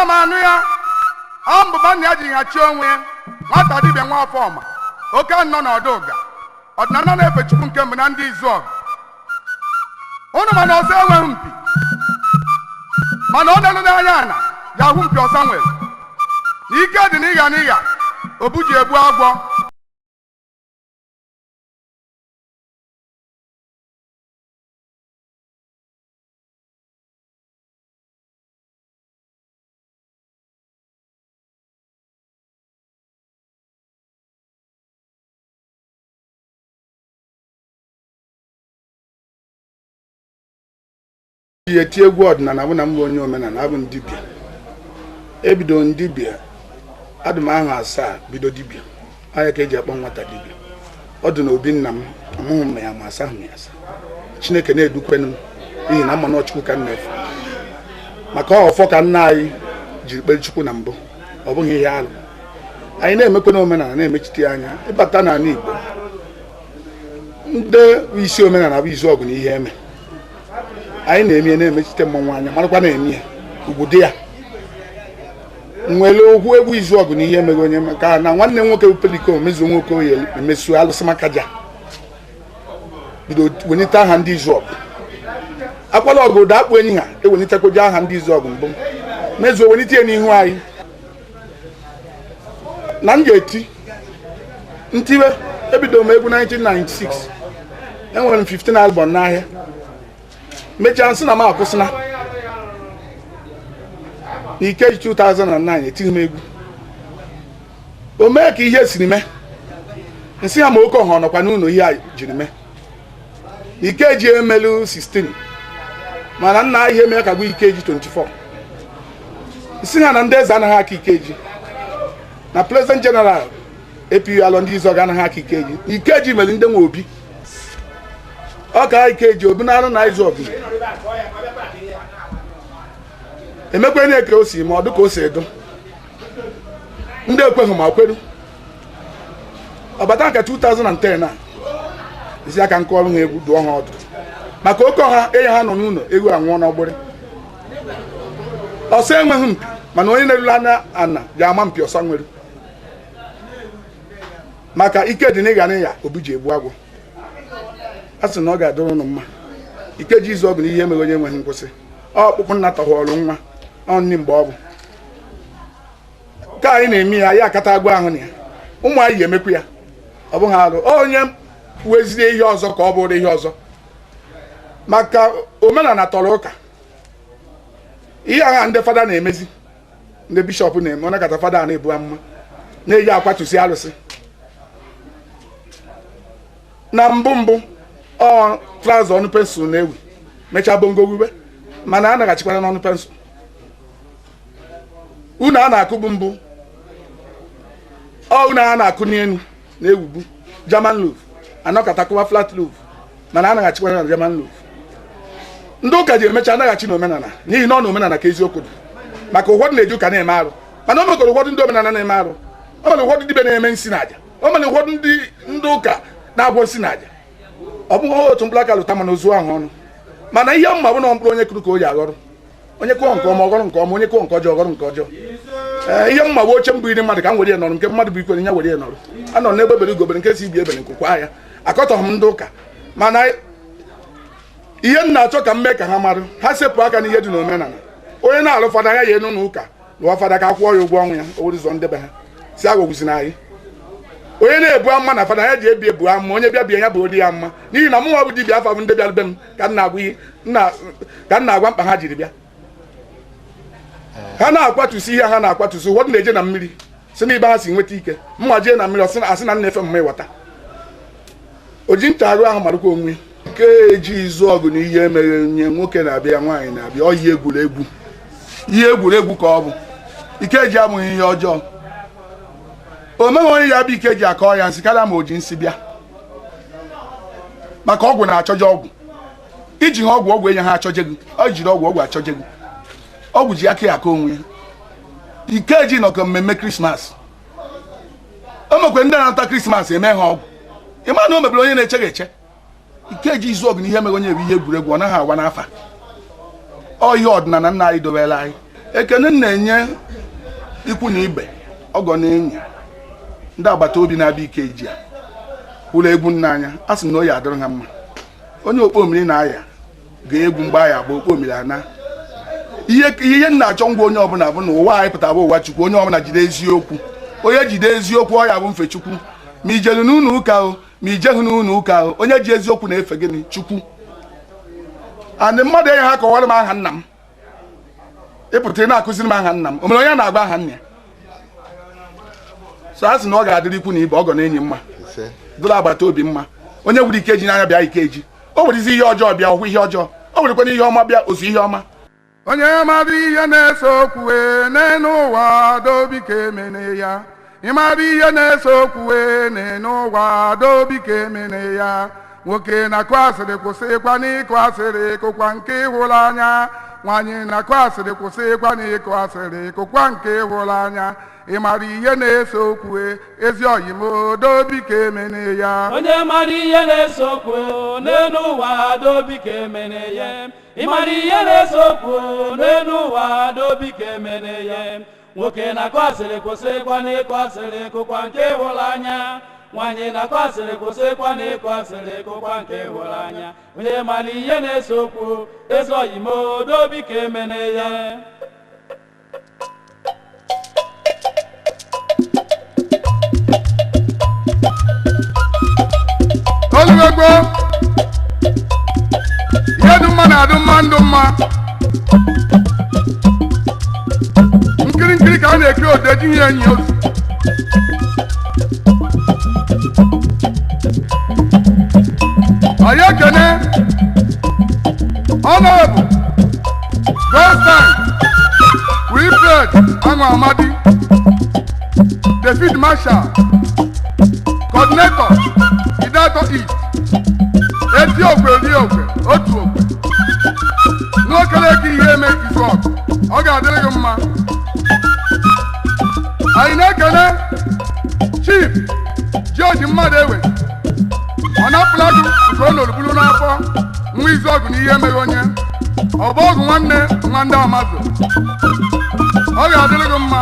Ana m anụ ya. Ọ mbụba nna ya ji nhachi onwe ya. Nwata dibịa nwa afọma oke nọ n'ọdụ ụga ọdịnala na-efe Chukwu nke mbụ na ndị izu ọgụ. Ụnụ mana ọsọ enweghị mpi, mana ọ na-elu n'anya ana ya ahụ mpi ọsa nwere. Ike dị n'ịgha n'ịgha obu ji egbu agwọ. Ji eti egwu ọdịnala bụ na m bụ onye omenala, abụ m dibịa. Ebido m dibịa adị m ahụ 7 bido dibịa. Anya ka eji akpọ nwata dibịa. Ọ dị n'obi nna m, amụghị m ya ma asaghị m ya asa. Chineke na-edukwenu m n'ihi na mma na Chukwu ka m na-efe. Maka ọfọ ka nna anyị jiri kpere Chukwu na mbụ, ọ bụghị ihe alụ. Anyị na-emekwa n'omenala na-emechite anya. Ịbata n'ala Igbo, ndị isi omenala bụ izu ọgụ na ihe eme. Anyị na-eme na-emechite mmọnwụ anya, marakwa na-eme ya ugwu dị ya. Nwere okwu egwu izu ọgụ na ihe emeghị onye, maka na nwanne m nwoke bụ Peliko mezuo nwoke oyi emesuo alụsị makaja bido welite aha ndị izu ọgụ. Akwala ọgụ ụda akpụ enyi ha ewelitekwaje aha ndị izu ọgụ mbụ mezuo welite ya n'ihu anyị. Na m ga-eti ntiwe, ebido m egwu 1996, enwere m 15 album n'ahịa. Mechaa nsị na m akwụsịna n'Ikeji 2009 etighị m egwu. O mee ka ihe siri mee, nsị ha ma oke ọha nọkwa n'ụlọ ihe a jiri mee. Ikeji emelu 16, mana nna ihe mee ka gwa Ikeji 24. Nsị ha na ndị eze anaghị aka Ikeji, na President General APU alọ ndị izu ọga anaghị aka Ikeji. Ikeji mere ndị nwe obi ọ ka Ikeji obi na-arụ na izu ọgụ emekwenye ka o si ma ọ dị ka o si edo. Ndị ekweghị ma kweru. Ọbata nke 2010 a isi aka nke ọrụ ha egwu dụọ ha ọdụ maka oke ọha enyi ha nọ n'ụlọ egwu anwụọ n'ọgbụrị. Ọsọ enweghị mpi, mana onye na-erule anya ana ga-ama mpi ọsọ nwere. Maka ike dị n'ịga n'ịya obi ji egbu agwọ. A sị na ọ ga-adịrị ụnụ mma. Ikeji izu ọgụ na ihe emeghị onye enweghị nkwụsị. Ọ ọkpụkpụ nna tọhọrọ nwa ọ nni mgbe ọ bụ ka anyị na-eme ya, ya akata agwọ ahụ na ya. Ụmụ anyị ga-emekwu ya, ọ bụghị arụ. Onye wezie ihe ọzọ ka ọ bụrụ ihe ọzọ. Maka omenala tọrọ ụka. Ihe agha ndị fada na-emezi, ndị bishọp na-eme, ọ nakọta fada na-ebu amụma na-eji akwatusi alụsị. Na mbụ mbụ ọ traụza ọnụ pensụl na-ewi mechaa bongo wiwe, mana a naghachikwara n'ọnụ pensụl. Unu a na-akụbu mbụ ọ unu a na-akụ n'elu na-ewubu German loaf, anọkọtakụwa flat loaf, mana a naghachikwara na German loaf. Ndị ụka ji emecha anaghachi n'omenala n'ihi na ọ na omenala ka eziokwu dị. Maka ụfọdụ na-eji ụka na-eme arụ, mana o mekwara ụfọdụ ndị omenala na-eme arụ. O mere ụfọdụ dibịa na-eme nsị na aja, o mere ụfọdụ ndị ụka na-agwọ nsị na aja. Ọ bụghị otu mkpụrụ aka lụta mana ozu ahụ ọnụ. Mana ihe mma bụ na mkpụrụ onye kụrụ ka o ji aghọrọ. Onye kụọ nke ọma ọghọrọ nke ọma, onye kụọ nke ọjọọ ọghọrọ nke ọjọọ. Ee, ihe mma bụ oche mbụ iri mmadụ ka m were ya nọrọ, nke mmadụ bụ ikwere ya were ya nọrọ. Anọ n'ebe bere ugobere nke si ibi ebere nkụkwa ya. Akọtọghị m ndị ụka, mana ihe m na-achọ ka m mee ka ha marụ, ha sepụ aka n'ihe dị n'omenala. Onye na-alụ fada ya ya enu n'ụka lụọ fada ka akwụọ ya ụgwọ ọnwụ ya, o were ụzọ ndebe ha si agwagwuzi na anyị. Onye na-ebu amma na fada ya ji ebi ebu amma, onye bịa bịa ya bụ odi ya mma. N'ihi na mụnwa bụ dibịa afa bụ ndị bịara be m ka m na-agwa ihe ka m na-agwa mkpa ha jiri bịa. Ha na-akwatusi ihe ha na-akwatusi. Ụfọdụ na-eje na mmiri si n'ibe ha si nweta ike. Mma jee na mmiri asị na nna-efe mma ịwata. O ji nta arụ ahụ marụkwa onwe. Nke eji izu ọgụ na ihe emeghe nye nwoke na-abịa nwaanyị na-abịa, ọ yi egwuregwu. Ihe egwuregwu ka ọ bụ. Ikeji abụghị ihe ọjọọ. O meghị onye ya bụ Ikeji akọ ya nsị karịa ma o ji nsị bịa. Maka ọgwụ na-achọje ọgwụ. Iji ha ọgwụ ọgwụ enye ha achọje gị. Ọ jiri ọgwụ ọgwụ achọje gị. Ọgwụ ji aka ya aka onwe ya. Ikeji nọ ka mmemme Krismas. O mekwe ndị na-ata Krismas eme ha ọgwụ. Ị ma na o mebere onye na-eche gị eche. Ikeji izu ọgụ na ihe emeghe onye bụ ihe egwuregwu, ọ naghị agwa n'afa. Ọ ihe ọdịnala nna anyị dobere anyị. Ekene na-enye ikwu na ibe, ọgọ na enyi, ndị agbata obi na-abịa Ikeji a hụrụ egwu n'anya, a sị na oyi adịrị ha mma. Onye okpomiri na-aya ga-egwu mgbe aya agba okpomiri ana. Ihe m na-achọ ngwa onye ọbụla bụ na ụwa anyị pụtara bụ ụwa Chukwu. Onye ọbụla jide eziokwu, onye jide eziokwu ọ ya bụ mfe Chukwu. Ma ijelu n'ụlọ ụka o, ma ijeghị n'ụlọ ụka o, onye ji eziokwu na-efe gịnị? Chukwu. Andị mmadụ enye ha kọwara m aha nna m, ịpụta ị na-akụziri m aha nna m, o mere onye na-agba aha nna ya. So a sị na ọ ga-adịrị ikwu na ibe, ọgọ na enyi mma, dụrụ agbata obi mma. Onye nwere Ikeji n'anya bịa Ikeji, o werezi ihe ọjọọ bịa ọhụ ihe ọjọọ, o werekwana ihe ọma bịa ozu ihe ọma. Onye mara ihe na-ese okwu n'enu ụwa dobi ka emene ya. Ịmara ihe na-ese okwu n'enu ụwa dobi ka emene ya. Nwoke na-akụ asịrị kwụsịkwa n'ịkụ asịrị, kụkwa nke ịhụrụ anya. Nwaanyị na-akụ asịrị kwụsịkwa n'ịkụ asịrị, kụkwa nke ịhụrụ anya. Ịmara ihe na-ese okwu ezi oyimo dobi ka emene ya. Onye mara ihe na-ese okwu n'enu ụwa dobi ka emene ya. Ịmara ihe na-ese okwu n'enu ụwa dobi ka emene ya. Nwoke na-akụ asịrị kwụsịkwa n'ịkụ asịrị, kụkwa nke ịhụrụ anya. Nwaanyị na-akụ asịrị kwụsịkwa n'ịkụ asịrị, kụkwa nke ịhụrụ anya. Onye mara ihe na-ese okwu ezi oyimo dobi ka emene ya. Olugbo ihe dị mma na-adị mma ndụ mma. Nkiri nkiri ka a na-ekiri ode ji ihe enyi ozu. Anyị ekene Honorable Goldstein Wilfred Anwa Amadi, the Field Marshal, Coordinator Ideato East, eti okwe eri okwe otu okwe n'okeleke ihe eme izu ọgụ, ọ ga-adịrị gị mma. Anyị na-ekene Chief George mmadụ ewe, ọ napụla gị nke ọ nọrọ n'afọ nwa izu ọgụ na ihe emeghị onye ọba ọgụ nwanne nwa ndị amazụ, ọ ga-adịrị gị mma.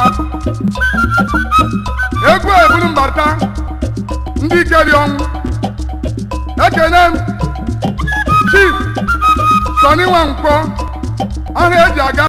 Egwu eburu mbata ndị ike dị ọnwụ. Ekene m Chief Sọnị Nwankwọ, aha eji aga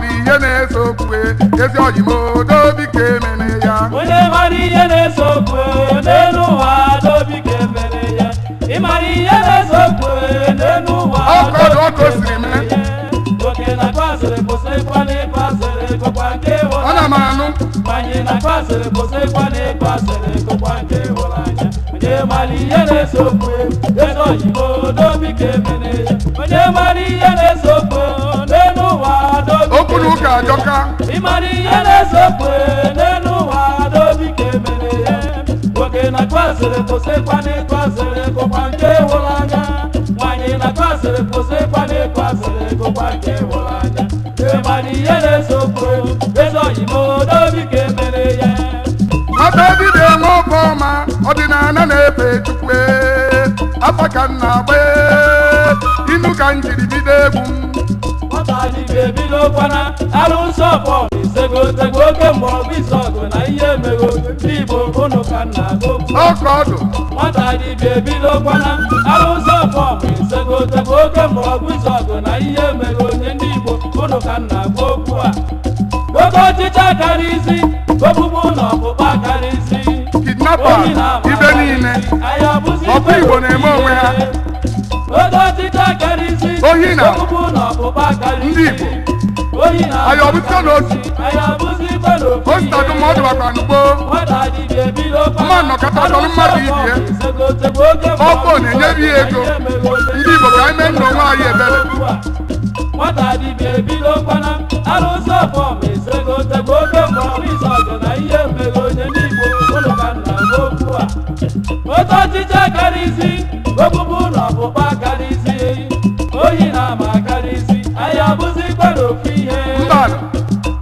ihe na-ese okwu ezi oyimo dobi ka emene ya. Onye mara ihe na-ese okwu n'elu ụwa dobi ka emene ya. Ịmara ihe na-ese okwu n'elu ụwa ọkọdụ ọkụ siri mee. Nwoke na-akụ asịrị kwụsịkwa n'ịkụ asịrị, kụkwa nke ịhụrụ Ọ na m anụ. Nwaanyị na-akụ asịrị kwụsịkwa n'ịkụ asịrị, kụkwa nke ịhụrụ anya. Onye mara ihe na-ese okwu ezi oyimo dobi ka emene ya. Onye mara ihe na-ese okwu n'elu ụwa dobi Okwu na ụka ajọka. Ịmara ihe na-ese okwu n'elu ụwa dobi ka emene ya. Nwoke na-akụ asịrị kwụsịkwa n'ịkụ asịrị, kụkwa nke ịhụrụ anya. Nwaanyị na-akụ asịrị kwụsịkwa n'ịkụ asịrị, kụkwa nke ịhụrụ anya. Ịmara ihe na-ese okwu ezi oyimo dobi ka emene ya. Nwata dibịa nwe ofe ọma, ọdịnala na-efe Chukwu, afa ka m na-agba, inu ka m jiri bido egwu m. Nwata dibịa ebidokwana arụsị ọfọ isegotego oke mgbọrọgwụ isi ọgụ na ihe emego ndị Igbo unu ka m na-agụ. Ọka ọdụ. Nwata dibịa ebidokwana arụsị ọfọ isegotego oke mgbọrọgwụ isi ọgụ na ihe emego onye ndị Igbo unu ka m na-agụ okwu a. Oke ọchịchị akara isi, ogbugbu na ọkpụkpa akara isi. Kidnappers ibe niile. Ọkụ Igbo na-eme onwe ha. Oke ọchịchị akara isi, Ohi na ogbugbu na ọkpụkpa akara isi. Ndị Igbo. Ohi na Anyị ọ bụzikwa n'otu? Anyị abụzikwa n'otu. Ositadụ ma ọ dịbakwa n'ugbo. Nwata dibịa ebidokwana Mma nnọkọta chọrọ mmadụ ibie. Ọkụ na-enyebi ya ego. Ndị Igbo ka anyị mee nna onwe anyị ebere. Nwata dibịa ebidokwana arụsị ọfọm esegotekwa oke mgbe Izuogu na ihe mmeghe onye ndị Igbo ụnụ ka nna m okwu a otu ọchịchị akarịzi ogbugbu na ọkpụkpa akarịzi oyi na ama akarịzi anyị abụzikwa n'ofu ihe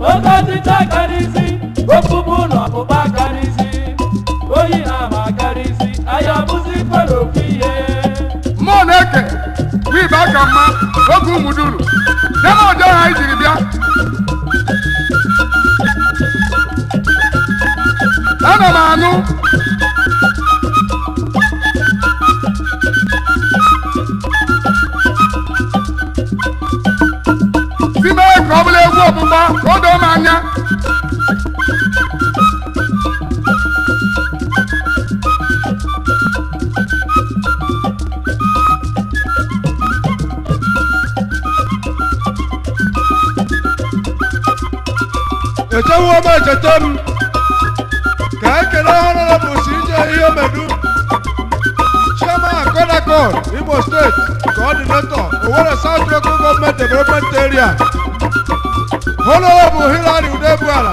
otu ọchịchị akarịzi ogbugbu na ọkpụkpa akarịzi oyi na ama akarịzi anyị abụzikwa n'ofu ihe mmụọ na-eke n'ibe aka mma oge ụmụduru nye m ọjọọ ha anyị jiri bịa ana m anụ si mee ka ọ bụla egwu ọgbụgba ka o doo m anya echewo m echeta m ka ekele Honorable CJ Ihemedu, Chairman Kodakon, Imo State Coordinator, Owerri South Local Government Development Area, Honorable Hilary Udebuala,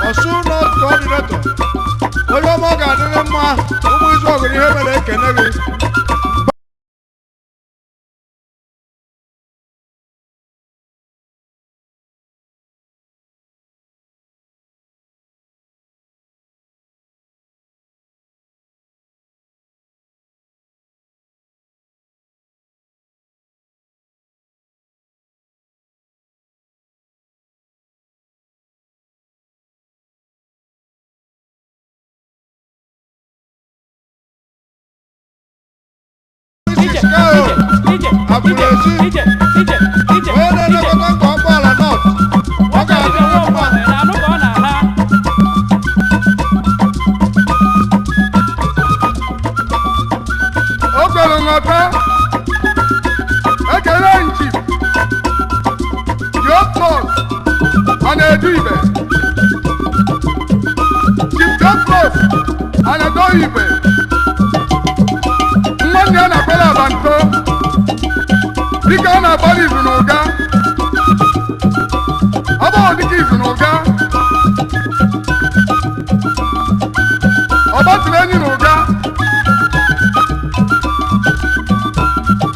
Osun North Coordinator. Onye ọma ọ ga-adịrị mma ụmụ Izuogu na ihe mere ekene gị. Abụrụezi onye na-elekọta nke ọgbọala North, ọ ga-adịrị mma. O kwere nghọta ekele nchi Dioklos ọ na-edu ibe Chief Dioklos ọ na-edo ibe nwanne ya na-akpọrọ abanto dịka ọ na-agbara izu na ụga ọ bụghị dịka izu na ụga ọ gbatụrụ enyi na ụga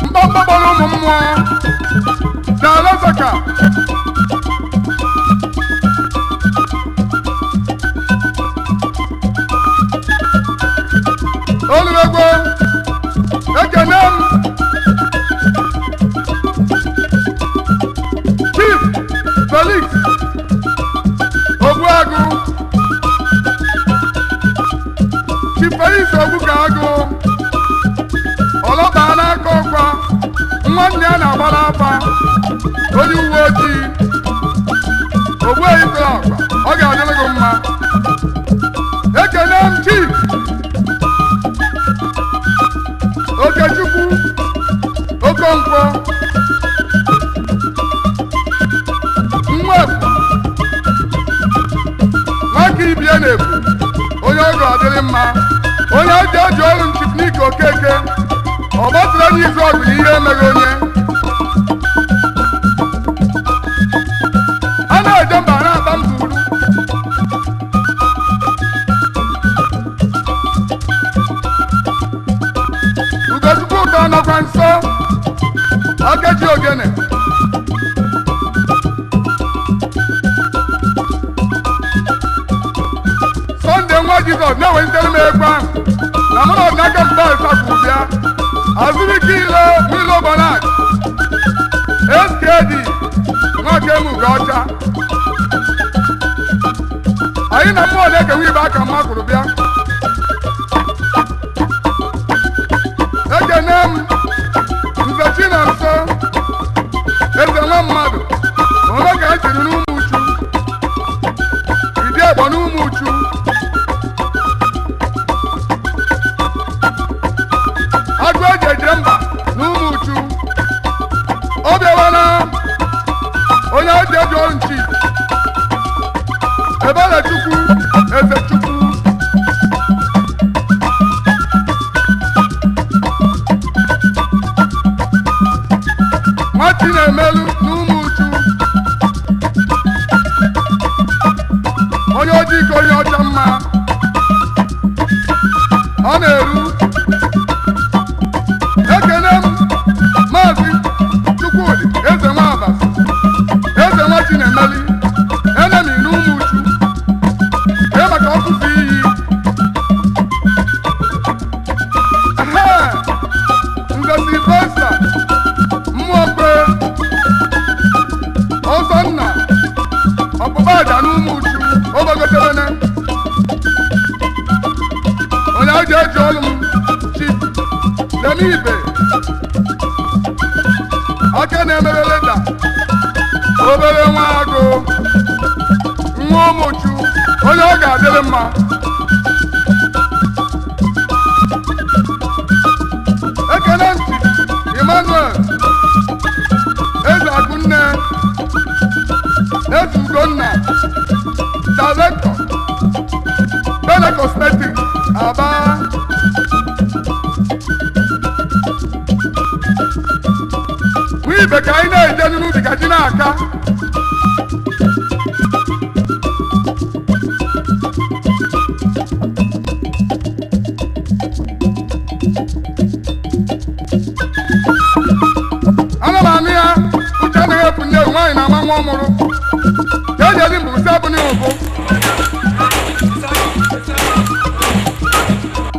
mkpọmkpọ gbara ụmụ mmụọ n'ala Zaka oluegbo ekene m Chief Felix Ogbuagụ Chief Felix Ogbukaagụ ọlọ́pàá n'aka ọkwa nwanne ya na-agbara afa onye uwe ojii ogbuehi tụrụ akwa ọ ga-adịrị gị mma ekene m Chief Okechukwu Okonkwo Nwekwu nwaka ibie na-ekwu onye ọ ga-adịrị mma onye eji eji ọrụ m Chief Nick Okeke ọ gbatụrụ onye Izuogu na ihe emeghị onye a na-eje mba na-akpa mba uru Ugochukwu ụtọ nọkwa nso Akechi Ogene Sọnde nwa Jizọs na-ewelitere m egwu ahụ na mụ na ọdịnaka mba ịsapụ bịa Azụbike ile Milo Bonak SKD Nwakemu Ugoọcha anyị na mmụọ na-ekewa ibe aka mma kwuru bịa ekene m Nze na nso eze nwa mmadụ ome ka e jiri n'ụmụ uchu idi egbo n'ụmụ uchu agụ eji eje mba n'ụmụ uchu ọ bịawana onye eji eji ọrụ nchi Ebelechukwu Ezechukwu nwachi na-emelu n'ụmụ uchu mma ọ na-eru ekene m Maazị Chukwudi eze nwa Abasi eze nwa Chinemeli enemi n'ụmụ uchu ee maka ọkụzi iyi Nze Silvesta Mmụọkwe Ọzọnna ọkpụkpa aja n'ụmụ uchu ogbagotebene onye a ji eji ọlụ m Chief Lemibe aka na-emebe leda obere nwa agụ nwa ụmụchu onye ọ ga-adịrị mma ekele ntị Emmanuel Eze Akụnne Eze Ugonna Director Bene Cosmetics Aba ibe ka anyị na-eje n'ubi ka ji na-aka ana m anụ ya uche anaghị efu nne nwaanyị na-ama nwa ọ mụrụ ka eji edi mbụ si abụghị ụbụ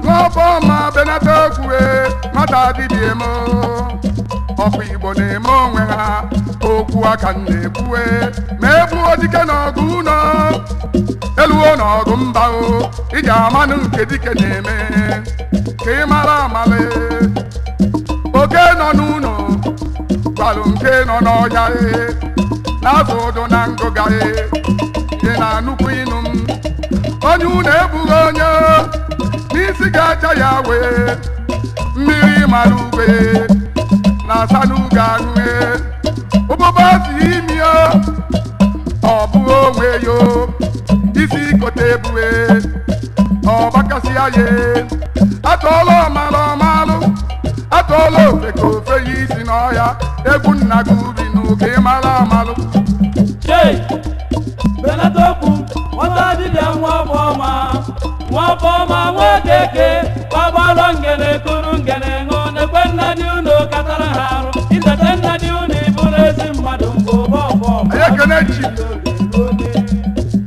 nwaọbọma benata okwue nwata dibịa eme ọkwa Igbo na-eme onwe ha okwu aka na-ekwue ma ebuo dike n'ọgụ ụlọ eluo n'ọgụ mba o iji amanụ nke dike na-eme ka ị mara amale oke nọ n'ụlọ gbalụ nke nọ n'ọhịa e na-azụ ụdụ na ngụga e dị na nnukwu inu m onye unu ebughị onye n'isi ga-acha ya wee mmiri mara ugwe na-asa n'ugo aṅụ ụbụba si imi ọ bụghị onwe yo isi kote ebue ọ gbakasịa ya atụọla ọmalụ ọmalụ atụọla ofe ka ofe ya isi n'ọhịa egwu nna gị ubi n'ụka ịmara amalụ Chei! Benata okwu nwata dibịa nwa ọfọma nwa ọfọma nwokeke gbagbalọ ngene kuru ngene ṅụ nekwe nna dị unu katara ha arụ itete nna dị unu ịbụrụ ezi mmadụ mgbe ụba ọfọma Anyị ekene chi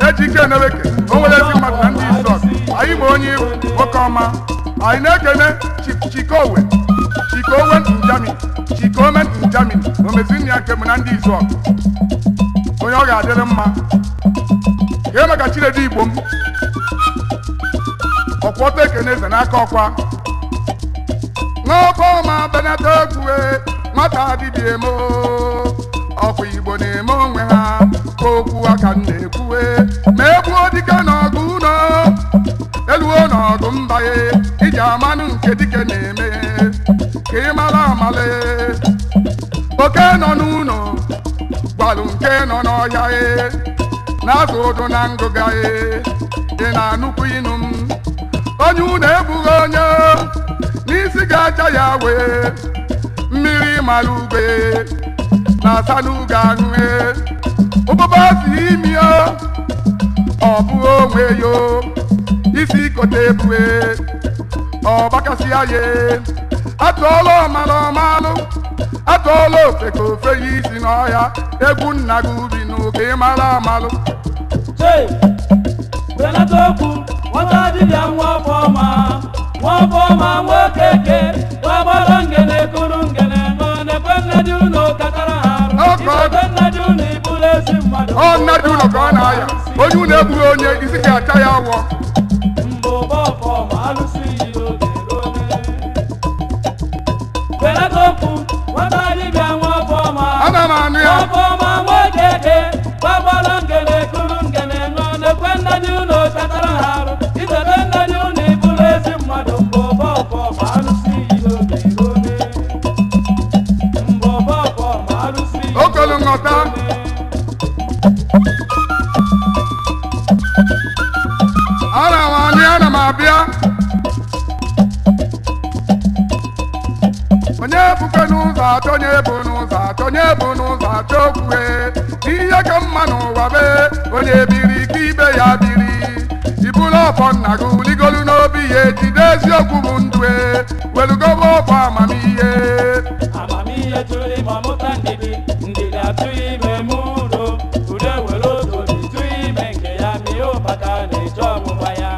Ejike Enebeke o nwere ezi mmadụ na ndị Izọg anyị ma onye iwu nwoke ọma anyị na-ekene Chikowe Chikowe Njami Chikome Njami omezinna nke mụ na ndị Izọg onye ọ ga-adịrị mma kee maka Chinedu Igbo m ọkwọta ekene eze n'aka ọkwa n'ọbọma benata okwue nwata dibịa eme ọkwa Igbo na-eme onwe ha ka okwu aka m na-ekwue ma egbuo dike n'ọgụ ụlọ eluo n'ọgụ mba ya iji amanụ nke dike na-eme ka ị mara amale oke nọ n'ụlọ gbalụ nke nọ n'ọhịa e na-azụ ụdụ na ngụga e dị na nnukwu inu m onye unu ebughị onye n'isi ga-acha ya wee mmiri mara ugwe na-asa n'ugo aṅụ ụbụba si imi ọ bụghị onwe yo isi kote ebue ọ gbakasịa ya atụọla ọmalụ ọmalụ atụọla ofe ka ofe ya isi n'ọhịa egwu nna gị ubi n'ụka ịmara amalụ Chei! Benata okwu nwata dibịa nwa ọfọma nwa ọfọma nwokeke gbagbalọ ngene kuru ngene ṅụ nekwe nna dị unu katara ha arụ itete nna dị unu ịbụrụ ezi mmadụ Ọ nna dị ụlọ ka ọ na-aya onye unu egbughị onye isi ga-acha ya awọ mgbe ụba ọfọma alụsị iyi oge ruole Benata okwu nwata dibịa nwa ọfọma ana m anụ ya ọfọma nwokeke gbagbalọ ngene kuru ngene ṅụ nekwe nna dị unu katara ha arụ itete nna dị unu ịbụrụ ezi mmadụ mgbe ụba ọfọma alụsị iyi oge ruole mgbe ụba ọfọma alụsị iyi Okolu nghọta. Ana m anụ ya, ana m abịa onye bukwe n'ụzọ achọ onye bụ n'ụzọ achọ onye bụ n'ụzọ achọ okwue ihe ka mma n'ụwa bee onye biri ka ibe ya biri ibulu Ibulu ọfọ nna gị ligolu n'obi ya ejide eziokwu bụ ndụ welugobe ọfọ amamihe. Amamihe tụrụ ime ọmụta ndidi, ndidi atụghị ime m udo, udo were otu obi tụghị ime nke ya mie ụkpaka na-eche ọgbụgba ya.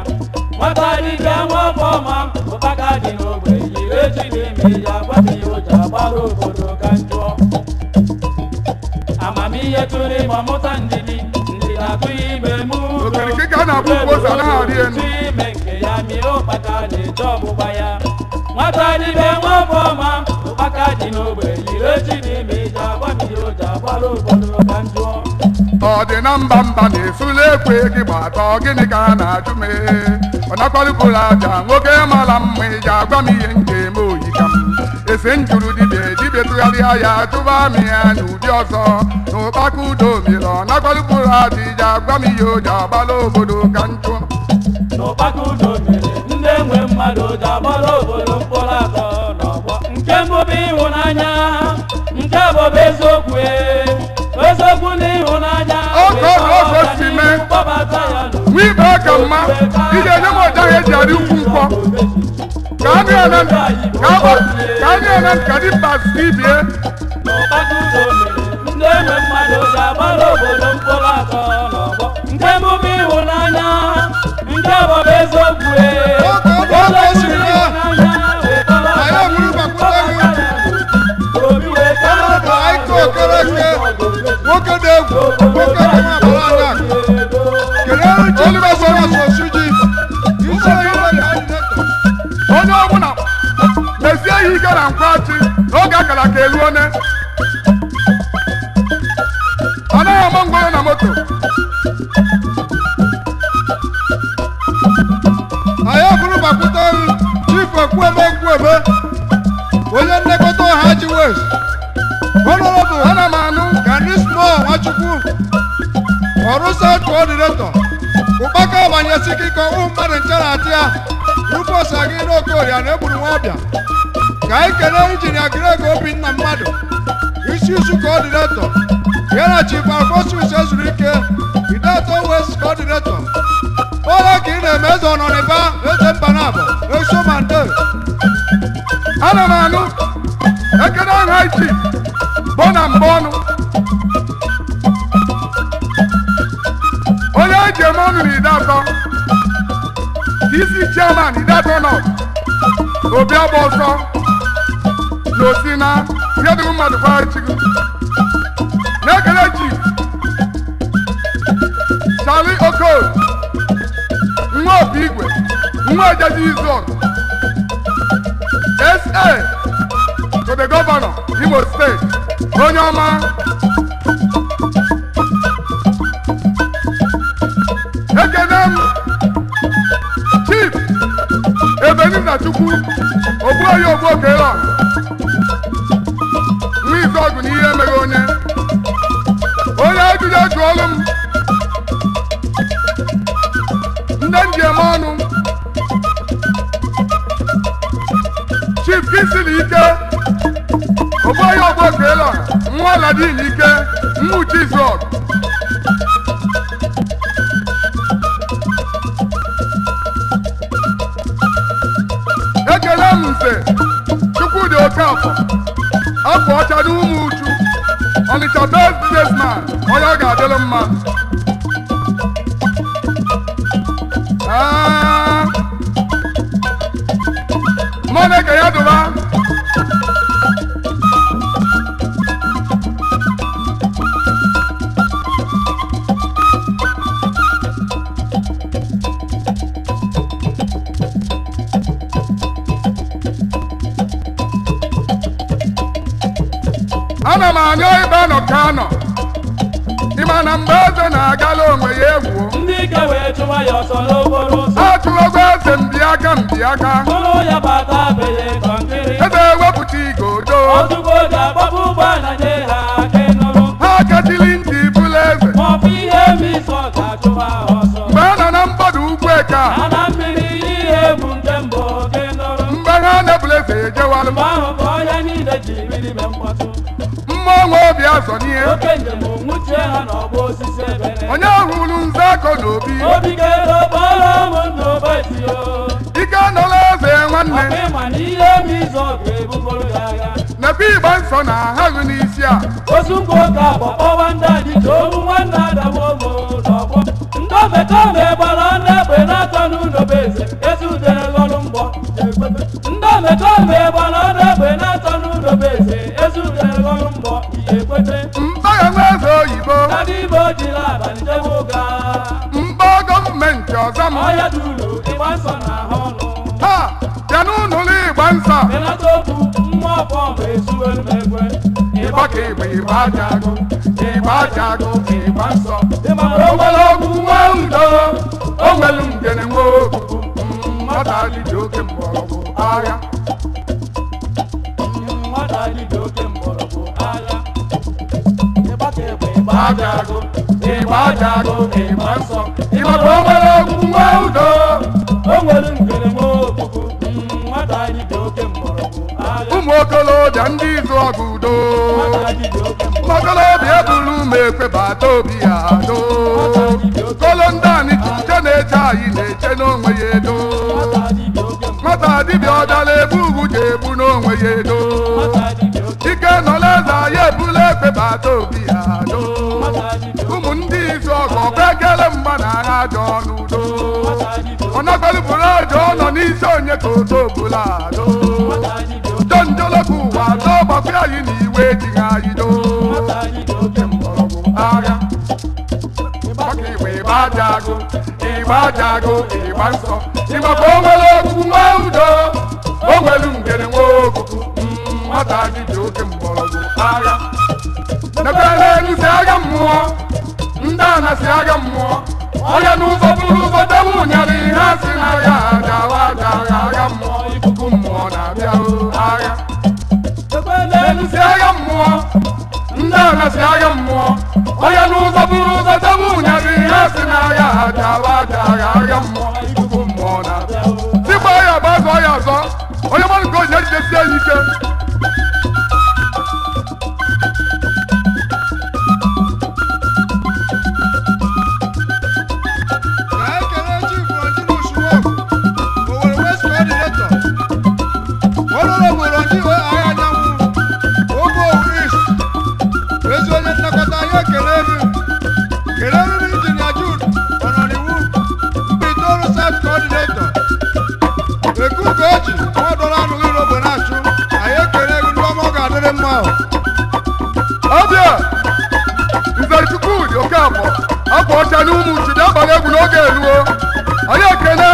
Nwata dibịa nwa ọfọma, ụkpaka dị n'ogbe yiri echi n'ime ya gwa m ihe o ji agbara obodo ka njụọ. Amamihe tụrụ ime ọmụta ndidi, ndidi atụghị ime m udo, Okirikiri ka a na-abụ ukwu ose anaghị arị elu. tụghị ime nke ya mie ụkpaka na-eche ọgbụgba ya. Nwata dibịa nwa ọfọma, ụkpaka dị n'ogbe yiri echi n'ime ya gwa m ihe o ji agbara obodo ka njụọ. Ọ dị na mba mba na-esula ekwe gị gbata gịnị ka a na-ajụ m ọ nakwalụpụrụ aja nwoke mara mma iji agwa m ihe m ga-eme oyi ka m esi m jụrụ dibịa dibịa tụgharịa ya tụba m ya n'ụdị ọzọ na ụkpaka udo mere ọ nakwalụpụrụ aja iji agwa m ihe o ji agbala obodo ka m jụọ. N'ụkpaka udo mere ndị nwe mmadụ ji agbara obodo mkpụrụ atọ n'ọgbọ. Nke mbụ bụ ịhụnanya, nke abụọ bụ eziokwu eziokwu na ịhụnanya. Oge oge oge o si mee. Kpọbata ya n'obi. Nwa ibe ka mma ị ga-enye m ọja ahụ eji arị ukwu nkwọ ka anụ ya na ka agba ka anụ ya na ka dimkpa si bie. N'ụkpaka udo mere ndị nwe mmadụ ji agbara obodo mkpụrụ atọ n'ọgbọ. Nke mbụ bụ ịhụnanya, nke abụọ bụ eziokwu Oge oge oge o si mee. ịhụnanya wee kpọbata Anyị eburu bakwute gị. obi wee Ọnọdụ Aịka Okereke, nwoke na-egwu, nwoke dị nwa agbara anya. Kelere Chief Festus Osuji, isi oyibo coordinator. Onye ọbụla mesie ya ike na nkwachi n'oge akara ka elu one ọ naghị ama ngwọrọ na moto. Anyị eburu bakwute gị, Chief Ekwueme Ekwueme, onye nlekọta ọha ji West. Honorable Ana m anụ. Gani Small Nwachukwu, ọrụ South Coordinator, Ụkpaka abanyesi ike ụmụ mmadụ nche na-atị ya, Rufus Agị n'Okoria na egburu nwa ọbịa. Ka anyị kelee Injinia Greg Obinna mmadụ, isi isu coordinator, ya na Chief Alphonsus Ezurike, Idatọ West Coordinator. Onye ka ị na-eme eze ọnọnịba, eze mbanabọ, esomande. Ana m anụ ekene ahụ ichi bụ na mbụ ọnụ onye eji eme ọnụ na ide atọ DC chairman ide atọ nọt obi agba ọsọ na osi na ihe dịrị mmadụ kwara chigo na-ekele chief Charlie Okol nwa opi igwe nwa ejeji izu SA to the governor Imo State onye ọma ekene m Chief Ebenezer Chukwu Ogbuoyi Ogbuokelo nwa Izuọgụ na ihe emeghe onye onye ajụjụ jụọlụ m ndị njem ọnụ Chief Kingsley Ike Ogbuoyi Ogbuokelo nwa Aladin Ike nwa Uche Izuọgụ ekele m nze Chukwudi Okafọ afọ ọcha na ụmụ uchu Ọnịcha best businessman onye ọ ga-adịrị mma. Mmanụ eke ya dụba ana m anyọ ebe anọ ka anọ ịma na mgbe eze na-agala onwe ya egwu Ndị ike wee chụwa ya ọsọ n'okporo ụzọ. Achụlogo eze mbiaka mbiaka Tụrụ ya bata beye kọnkịrị. Eze ewepụta igodo Ozugbo o ji agbapụ ụgbọala nye ha aka ịnụrụ. Ha kachili ntị bụla eze Maọbụ ihe misọ ga-achụwa ha ọsọ. Mgbe a nọ na mgbada ugwu eke a Na na mmiri ihe egwu nke mbụ ka ịnụrụ. Mgbe ha na-ebula eze ejewalụ Mgbe ahụ ka ọhịa niile ji biri mee mkpọtụ. Mmụọ nwe obi azọ n'ihe. Oke njem nwuchie ha n'ọgba osisi ebere. Onye hụrụ nze akọ n'obi. Obi ga-edo kpọrọ m ndụ bati o. Ike nọla eze nwanne. Ọkwa ịma na ihe m izu ọgụ ebugoro ya agha. Nekwa ịgba nsọ na ahaghị n'isi a. Ozu ngwa oge abụọ kpọwa ndị adịcha owu nwanne adawa ogo n'ọgbọ. Ndị omekome gbara ndị egbe na-atọ n'ụlọ bụ eze ezi udere ghọrọ mgbọ. Ndị omekome gbara ndị egbe na-atọ n'ụlọ bụ eze ezi udere ghọrọ mgbọ ihe ekwete. Mkpagha nwe eze oyibo. Ndị Igbo jiri abalị jebe ụga. Mkpọ gọọmenti ọzọ m. Ọhịa duru ịgba nsọ na ahụ ọnụ. Ha bịa n'ụlọ ịgba nsọ. Benata okwu mmụọ fọm ezuwelu m ekwe. Ịgba ka ịgba ịgba aja agụ. Ịgba aja agụ ịgba nsọ. Ịmara O nwere ogwu nwa udo. O nwere ngene nwe okuku. Nwata dịdị oke mgbọrọgwụ agha. Nwata dịdị oke mgbọrọgwụ agha. Ịgba ka ịgba ịgba Aja agụ. Ịgba aja agụ ịgba nsọ. Ịgba ka o nwere ogwu nwa udo. O nwere ngene nwe okuku. Nwata dịdị oke mgbọrọgwụ agha. Ụmụ okolobịa ndị izu ọgụ udo. Nwata dịdị oke mgbọrọgwụ Okolobịa ebulu m ekwe bata obi ya do. Kolondani nche na-eche anyị na-eche n'onwe ya edo. Nwata dịdị oke mgbọrọgwụ Nwata dibịa ọbịala ebu ugwu ji ebu n'onwe ya edo. Nwata dịdị oke Ike nọla eze anyị ebula ekwe bata obi ya do. Nwata dịdị oke Ụmụ ndị izu ọgụ ọkwa ekele mgba na agha ajọ n'udo. Nwata dịdị oke Ọ nakwalụburu ajọ nọ n'isi onye ka oto bụla do. Nwata dịdị oke Jonjolokwu ụwa atọ gbakwa anyị na iwe ejighị anyị do. Nwata dịdị oke mgbọrọgwụ Agha. Maka igba ịgba aja agụ, ịgba aja agụ, ịgba nsọ. Ịgba ka o nwere ogwugwu nwa udo, o nwere ngene nwe okuku. Nwata dịdị oke mgbọrọgwụ agha. Nekwe n'elu si agha mmụọ, ndị ana si agha mmụọ. Onye n'ụzọ buru ụzọ dewe ụnyarị ihe a sị na ya ajawa aja agha agha mmụọ, ikuku mmụọ na-abịa o agha. Ekwe n'elu Si agha mmụọ, ndị ana si agha mmụọ. Onye n'ụzọ buru ụzọ dewe ụnyarị ihe a sị na ya ajawa aja agha agha mmụọ, ikuku mmụọ na-abịa. Tikwa ya bụ azọ ya azọ, onye mmadụ nke o ji ejidesie ya ike. Ka anyị kelee Chief Longinus Nwogu, Owerri West Coordinator, Honorable Ronji Agha Anyanwụ, Ogo East, ezi onye nnakọta anyị ekele gị. Kelere m Injinia Jude Ọnọniwu, Mbaitoli South Coordinator, Ekugoji, nwadọrọ anụghị n'ogbe na-achụ, anyị ekele gị ndị ọma ọ ga-adịrị mma o. Ọbịa Nze Chukwudi Okafọ akwa ọcha na ụmụ uchu bịa gbara egwu n'oge eruo. Anyị ekele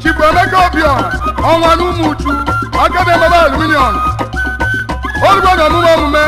Chifu Emeka Obiọha ọnwa na ụmụ uchu aka na-emebe aluminium. Olugbo na omume omume